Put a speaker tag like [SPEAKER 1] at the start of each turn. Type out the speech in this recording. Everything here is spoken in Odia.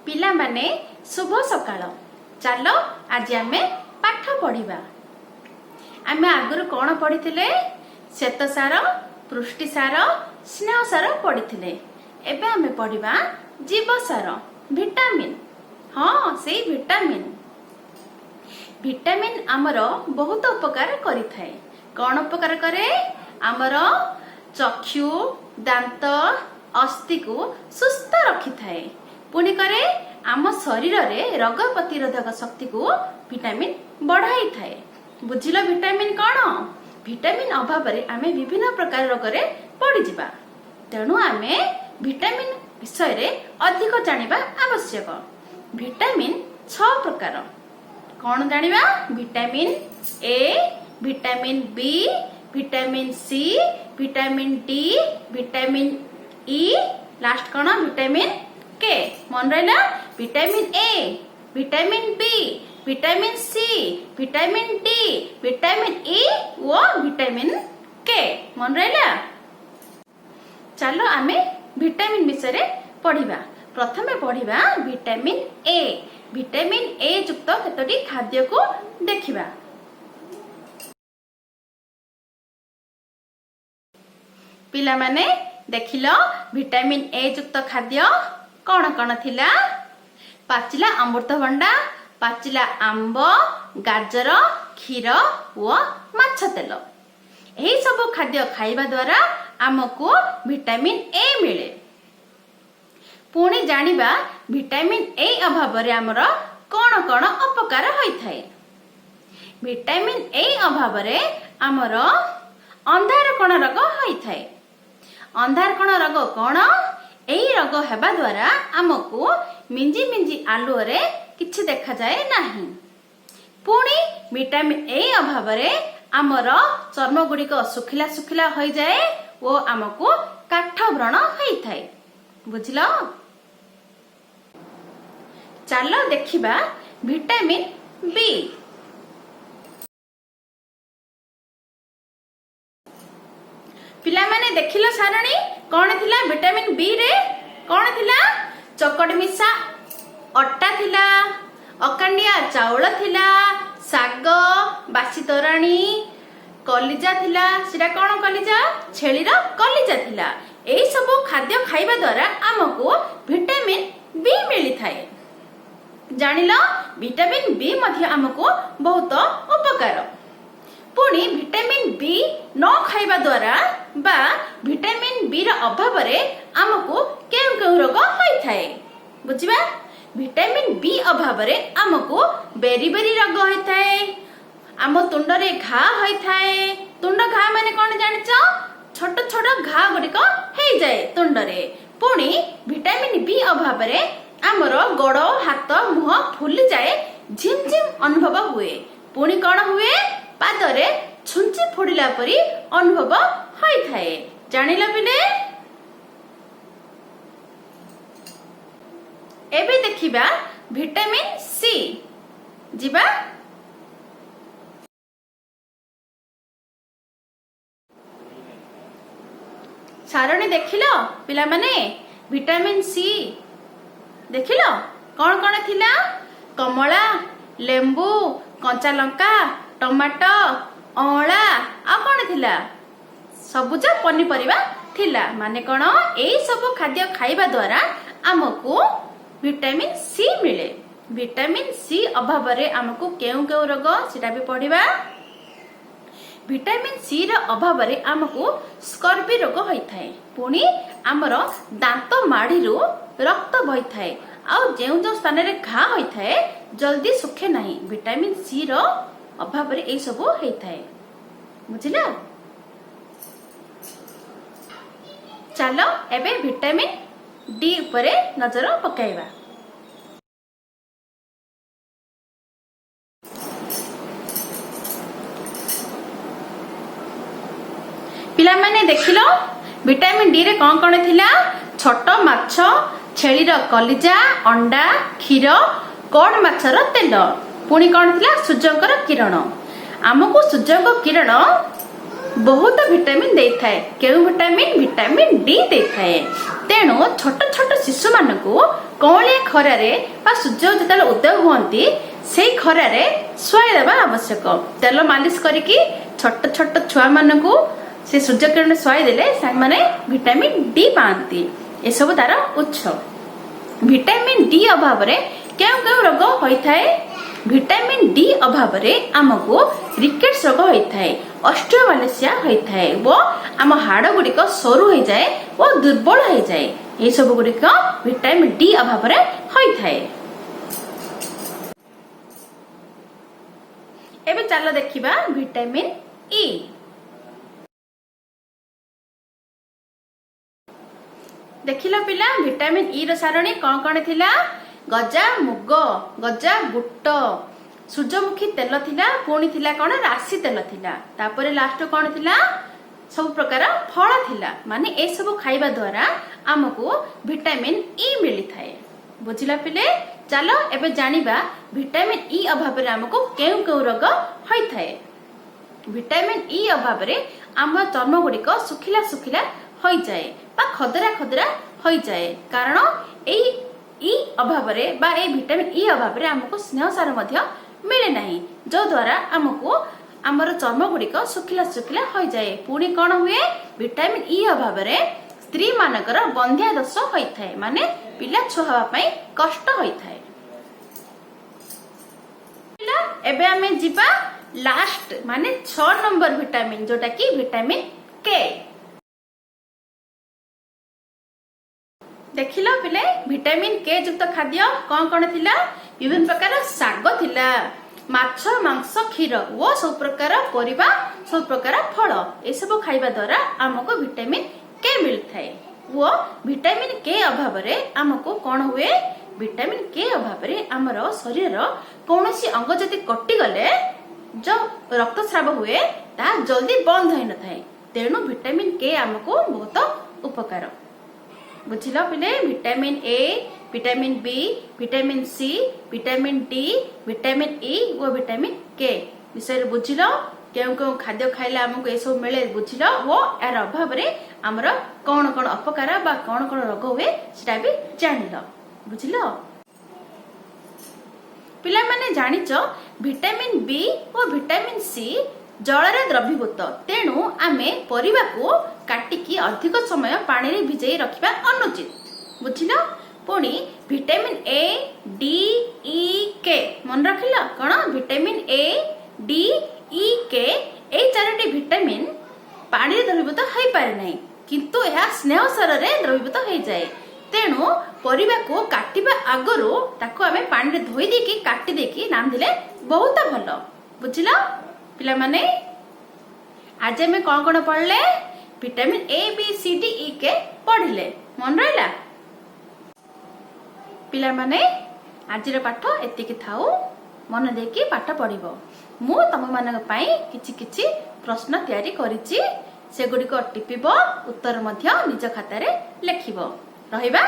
[SPEAKER 1] ପିଲାମାନେ, ଶୁଭ ସକାଳ। ଚାଲ, ଆଜି ଆମେ ପାଠ ପଢିବା। ଆମେ ଆଗରୁ କଣ ପଢିଥିଲେ? ଶ୍ୱେତସାର, ପୃଷ୍ଟିସାର, ସ୍ନେହସାର ପଢିଥିଲେ। ଏବେ ଆମେ ପଢିବା ଜୀବସାର, ଭିଟାମିନ। ହଁ, ସେଇ ଭିଟାମିନ। ଭିଟାମିନ ଆମର ବହୁତ ଉପକାର କରିଥାଏ। କଣ ଉପକାର କରେ? ଆମର ଚକ୍ଷୁ, ଦାନ୍ତ, ଅସ୍ଥିକୁ ସୁସ୍ଥ ରଖିଥାଏ। ପୁଣି କରେ ଆମ ଶରୀରରେ ରୋଗ ପ୍ରତିରୋଧକ ଶକ୍ତିକୁ ଭିଟାମିନ ବଢାଇଥାଏ। ବୁଝିଲ ଭିଟାମିନ କଣ? ଭିଟାମିନ ଅଭାବରେ ଆମେ ବିଭିନ୍ନ ପ୍ରକାର ରୋଗରେ ପଡିଯିବା। ତେଣୁ ଆମେ ଭିଟାମିନ ବିଷୟରେ ଅଧିକ ଜାଣିବା ଆବଶ୍ୟକ। ଭିଟାମିନ 6 ପ୍ରକାର। କଣ ଜାଣିବା? Vitamin A, vitamin B, vitamin C, vitamin D, vitamin E, last କଣ? Vitamin K. ମନେ ରହିଲା? Vitamin A, vitamin B, vitamin C, vitamin D, vitamin E O vitamin K. ମନେ ରହିଲା? ଚାଲ, ଆମେ ଭିଟାମିନ ବିଷୟରେ ପଢିବା। ପ୍ରଥମେ ପଢିବା ଭିଟାମିନ ଏ। ଭିଟାମିନ ଏ ଯୁକ୍ତ କେତୋଟି ଖାଦ୍ୟକୁ ଦେଖିବା। ପିଲାମାନେ, ଦେଖିଲ ଭିଟାମିନ ଏ ଯୁକ୍ତ ଖାଦ୍ୟ କଣ କଣ ଥିଲା? ପାଚିଲା ଅମୃତଭଣ୍ଡା, ପାଚିଲା ଆମ୍ବ, ଗାଜର, କ୍ଷୀର ଓ ମାଛ ତେଲ। ଏହି ସବୁ ଖାଦ୍ୟ ଖାଇବା ଦ୍ୱାରା ଆମକୁ ଭିଟାମିନ ଏ ମିଳେ। ପୁଣି ଜାଣିବା ଭିଟାମିନ ଏ ଅଭାବରେ ଆମର କଣ କଣ ଅପକାର ହୋଇଥାଏ। ଭିଟାମିନ ଏ ଅଭାବରେ ଆମର ଅନ୍ଧାରକଣା ରୋଗ ହୋଇଥାଏ। ଅନ୍ଧାରକଣା ରୋଗ କଣ? ଏହି ରୋଗ ହେବା ଦ୍ୱାରା ଆମକୁ ମିଞ୍ଜି ମିଞ୍ଜି ଆଲୁଅରେ କିଛି ଦେଖାଯାଏ ନାହିଁ। ପୁଣି ଭିଟାମିନ ଏ ଅଭାବରେ ଆମର ଚର୍ମ ଗୁଡ଼ିକ ଶୁଖିଲା ଶୁଖିଲା ହୋଇଯାଏ ଓ ଆମକୁ କାଠ ବ୍ରଣ ହୋଇଥାଏ। ବୁଝିଲ? ଚାଲ ଦେଖିବା ଭିଟାମିନ ବି। ପିଲାମାନେ, ଦେଖିଲ ସାରଣୀ କଣ ଥିଲା? ଭିଟାମିନ ବି ରେ କଣ ଥିଲା? ଚକଟି ମିଶା ଅଟା ଥିଲା, ଅକାଣ୍ଡିଆ ଚାଉଳ ଥିଲା, ଶାଗ, ବାସି ତୋରାଣୀ, କଲିଜା ଥିଲା। ସେଟା କଣ କଲିଜା? ଛେଳିର କଲିଜା ଥିଲା। ଏଇ ସବୁ ଖାଦ୍ୟ ଖାଇବା ଦ୍ୱାରା ଆମକୁ ଭିଟାମିନ ବି ମିଳିଥାଏ। ଜାଣିଲ, ଭିଟାମିନ ବି ମଧ୍ୟ ଆମକୁ ବହୁତ ଉପକାର। ପୁଣି ଭିଟାମିନ ବି ନ ଖାଇବା ଦ୍ୱାରା ବା ଭିଟାମିନ ବି ର ଅଭାବରେ ଆମକୁ କେଉଁ କେଉଁ ରୋଗ ହୋଇଥାଏ, ବୁଝିବା। ଭିଟାମିନ ବି ଅଭାବରେ ଆମକୁ ବେରି ବେରି ରୋଗ ହୋଇଥାଏ। ଆମ ତୁଣ୍ଡରେ ଘା ହୋଇଥାଏ। ତୁଣ୍ଡ ଘା ମାନେ କଣ ଜାଣିଛ? ଛୋଟ ଛୋଟ ଘା ଗୁଡିକ ହେଇଯାଏ ତୁଣ୍ଡରେ। ପୁଣି ଭିଟାମିନ ବି ଅଭାବରେ ଆମର ଗୋଡ, ହାତ, ମୁହଁ ଫୁଲିଯାଏ, ଝିମ୍ ଝିମ୍ ଅନୁଭବ ହୁଏ। ପୁଣି କଣ ହୁଏ? ପାଦରେ ଛୁଞ୍ଚି ଫୋଡିଲା ପରି ଅନୁଭବ ହୋଇଥାଏ। ଜାଣିଲ ପିଲେ? ଏବେ ଦେଖିବା ଭିଟାମିନ ସି। ଯିବା। ସାରଣୀ ଦେଖିଲ ପିଲାମାନେ? ଭିଟାମିନ ସି ଦେଖିଲ କଣ କଣ ଥିଲା? କମଳା, ଲେମ୍ବୁ, କଞ୍ଚା ଲଙ୍କା, ଟମାଟୋ, ଅଁଳା, ଆଉ କଣ ଥିଲା? ସବୁଜ ପନିପରିବା ଥିଲା। ମାନେ କଣ? ଏଇ ସବୁ ଖାଦ୍ୟ ଖାଇବା ଦ୍ୱାରା ଆମକୁ ଭିଟାମିନ ସି ମିଳେ। ଭିଟାମିନ ସି ଅଭାବରେ ଆମକୁ କେଉଁ କେଉଁ ରୋଗ, ସେଟା ବି ପଢିବା। ଭିଟାମିନ ସି ର ଅଭାବରେ ଆମକୁ ସ୍କର୍ବି ରୋଗ ହୋଇଥାଏ। ପୁଣି ଆମର ଦାନ୍ତ ମାଢିରୁ ରକ୍ତ ବହିଥାଏ ଆଉ ଯେଉଁ ଯେଉଁ ସ୍ଥାନରେ ଘା ହୋଇଥାଏ, ଜଲ୍ଦି ଶୁଖେ ନାହିଁ। ଭିଟାମିନ ସି ର ଅଭାବରେ ଏଇ ସବୁ ହେଇଥାଏ। ବୁଝିଲ? ଚାଲ, ଏବେ ଭିଟାମିନ ଡି ଉପରେ ନଜର ପକାଇବା। ପିଲାମାନେ, ଦେଖିଲ ଭିଟାମିନ ଡି ରେ କଣ କଣ ଥିଲା? ଛୋଟ ମାଛ, ଛେଳିର କଲିଜା, ଅଣ୍ଡା, କ୍ଷୀର, କଡ ମାଛର ତେଲ। ପୁଣି କଣ ଥିଲା? ସୂର୍ଯ୍ୟଙ୍କର କିରଣ। ଆମକୁ ସୂର୍ଯ୍ୟଙ୍କ କିରଣ ବହୁତ ଭିଟାମିନ୍ ଦେଇଥାଏ। କେଉଁ ଭିଟାମିନ୍? ଭିଟାମିନ୍ ଡି ଦେଇଥାଏ। ତେଣୁ ଛୋଟ ଛୋଟ ଶିଶୁମାନଙ୍କୁ କଅଁଳିଆ ଖରାରେ ବା ସୂର୍ଯ୍ୟ ଯେତେବେଳେ ଉଦୟ ହୁଅନ୍ତି, ସେଇ ଖରାରେ ଶୁଆଇ ଦେବା ଆବଶ୍ୟକ। ତେଲ ମାଲିସ କରିକି ଛୋଟ ଛୋଟ ଛୁଆମାନଙ୍କୁ ସେ ସୂର୍ଯ୍ୟ କିରଣ ଶୁଆଇ ଦେଲେ ସେମାନେ ଭିଟାମିନ୍ ଡି ପାଆନ୍ତି। ଏସବୁ ତାର ଉତ୍ସ। ଭିଟାମିନ୍ ଡି ଅଭାବରେ କେଉଁ କେଉଁ ରୋଗ ହୋଇଥାଏ? ଭିଟାମିନ୍ ଡି ଅଭାବରେ ଆମକୁ ରିକେଟ୍ସ ରୋଗ ହୋଇଥାଏ, ଅଷ୍ଟିଓମାଲେସିଆ ହୋଇଥାଏ ଓ ଆମ ହାଡ଼ ଗୁଡ଼ିକ ସରୁ ହୋଇଯାଏ ଓ ଦୁର୍ବଳ ହୋଇଯାଏ। ଏହି ସବୁ ଗୁଡ଼ିକ ଭିଟାମିନ୍ ଡି ଅଭାବରେ ହୋଇଥାଏ। ଏବେ ଚାଲ ଦେଖିବା ଭିଟାମିନ୍ ଇ। ଦେଖିଲ ପିଲା, ଭିଟାମିନ୍ ଇ ର ସାରଣୀ କଣ କଣ ଥିଲା? ଗଜା ମୁଗ, ଗଜା ବୁଟ, ସୂର୍ଯ୍ୟମୁଖୀ ତେଲ ଥିଲା। ପୁଣି ଥିଲା କଣ? ରାଶି ତେଲ ଥିଲା। ତାପରେ ଲାଷ୍ଟ କଣ ଥିଲା? ସବୁ ପ୍ରକାର ଫଳ ଥିଲା। ମାନେ ଏସବୁ ଖାଇବା ଦ୍ୱାରା ଆମକୁ ଭିଟାମିନ୍ ଇ ମିଳିଥାଏ। ବୁଝିଲା ପିଲେ? ଚାଲ ଏବେ ଜାଣିବା ଭିଟାମିନ୍ ଇ ଅଭାବରେ ଆମକୁ କେଉଁ କେଉଁ ରୋଗ ହୋଇଥାଏ। ଭିଟାମିନ୍ ଇ ଅଭାବରେ ଆମ ଚର୍ମ ଗୁଡ଼ିକ ଶୁଖିଲା ଶୁଖିଲା ହୋଇଯାଏ ବା ଖଦରା ଖଦରା ହୋଇଯାଏ। କାରଣ ଏଇ ଇ ଅଭାବରେ ବା ଏଇ ଭିଟାମିନ୍ ଇ ଅଭାବରେ ଆମକୁ ସ୍ନେହ ସାର ମଧ୍ୟ ମିଳେ ନାହିଁ, ଯଦ୍ୱାରା ଆମକୁ ଆମର ଚର୍ମ ଗୁଡ଼ିକ ଶୁଖିଲା ଶୁଖିଲା ହୋଇଯାଏ। ପୁଣି କଣ ହୁଏ? ଭିଟାମିନ୍ ଇ ଅଭାବରେ ସ୍ତ୍ରୀ ମାନଙ୍କର ବନ୍ଧ୍ୟା ଦୋଷ ହୋଇଥାଏ, ମାନେ ପିଲା ଛୁଆ ହେବା ପାଇଁ କଷ୍ଟ ହୋଇଥାଏ। ଏବେ ଆମେ ଯିବା ଲାଷ୍ଟ, ମାନେ 6 ନମ୍ବର ଭିଟାମିନ୍, ଯୋଉଟା କି ଭିଟାମିନ୍ କେ। ଦେଖିଲ ପିଲେ, ଭିଟାମିନ୍ କେ ଯୁକ୍ତ ଖାଦ୍ୟ କଣ କଣ ଥିଲା? ବିଭିନ୍ନ ପ୍ରକାର ଶାଗ ଥିଲା, ମାଛ, ମାଂସ, କ୍ଷୀର ଓ ସବୁ ପ୍ରକାର ପରିବା, ସବୁ ପ୍ରକାର ଫଳ। ଏସବୁ ଖାଇବା ଦ୍ୱାରା ଆମକୁ ଭିଟାମିନ୍ କେ ମିଳିଥାଏ। ଓ ଭିଟାମିନ୍ କେ ଅଭାବରେ ଆମକୁ କଣ ହୁଏ? ଭିଟାମିନ୍ କେ ଅଭାବରେ ଆମର ଶରୀରର କୌଣସି ଅଙ୍ଗ ଯଦି କଟିଗଲେ ଯୋଉ ରକ୍ତସ୍ରାବ ହୁଏ, ତାହା ଜଲ୍ଦି ବନ୍ଦ ହୋଇନଥାଏ। ତେଣୁ ଭିଟାମିନ୍ କେ ଆମକୁ ବହୁତ ଉପକାର। ବୁଝିଲ ପିଲେ? Vitamin A, vitamin B, vitamin C, vitamin D, vitamin E O vitamin K ବିଷୟରେ ବୁଝିଲ। କେଉଁ କେଉଁ ଖାଦ୍ୟ ଖାଇଲେ ଆମକୁ ଏସବୁ ମିଳେ ବୁଝିଲ, ଓ ଏହାର ଅଭାବରେ ଆମର କଣ କଣ ଅପକାର ବା କଣ କଣ ରୋଗ ହୁଏ ସେଟା ବି ଜାଣିଲ। ବୁଝିଲ ପିଲାମାନେ? ଜାଣିଛ, ଭିଟାମିନ୍ ବି ଓ ଭିଟାମିନ୍ ସି ଜଳରେ ଦ୍ରବୀଭୂତ। ତେଣୁ ଆମେ ପରିବାକୁ କାଟିକି ଅଧିକ ସମୟ ପାଣିରେ ଭିଜେଇ ରଖିବା ଅନୁଚିତ। ବୁଝିଲ? ପୁଣି ଭିଟାମିନ୍ ଏ, ଡି, ଇ, କେ ମନେ ରଖିଲ କଣ? ଭିଟାମିନ୍ ଏ, ଡି, ଇ, କେ ଏଇ ଚାରୋଟି ଭିଟାମିନ୍ ପାଣିରେ ଦ୍ରବୀଭୂତ ହେଇପାରେ ନାହିଁ, କିନ୍ତୁ ଏହା ସ୍ନେହ ସାରରେ ଦ୍ରବୀଭୂତ ହେଇଯାଏ। ତେଣୁ ପରିବାକୁ କାଟିବା ଆଗରୁ ତାକୁ ଆମେ ପାଣିରେ ଧୋଇ ଦେଇକି, କାଟି ଦେଇକି ରାନ୍ଧିଲେ ବହୁତ ଭଲ। ବୁଝିଲ ପିଲାମାନେ? ଆଜି ଆମେ କଣ କଣ ପଢିଲେ? Vitamin A, B, C, D, E, K ପଢିଲେ। ମନେ ରହିଲା ପିଲାମାନେ? ଆଜିର ପାଠ ଏତିକି ଥାଉ। ମନ ଦେଇକି ପାଠ ପଢିବ। ମୁଁ ତମମାନଙ୍କ ପାଇଁ କିଛି କିଛି ପ୍ରଶ୍ନ ତିଆରି କରିଛି। ସେଗୁଡ଼ିକ ଟିପିବ, ଉତ୍ତର ମଧ୍ୟ ନିଜ ଖାତାରେ ଲେଖିବ। ରହିବା।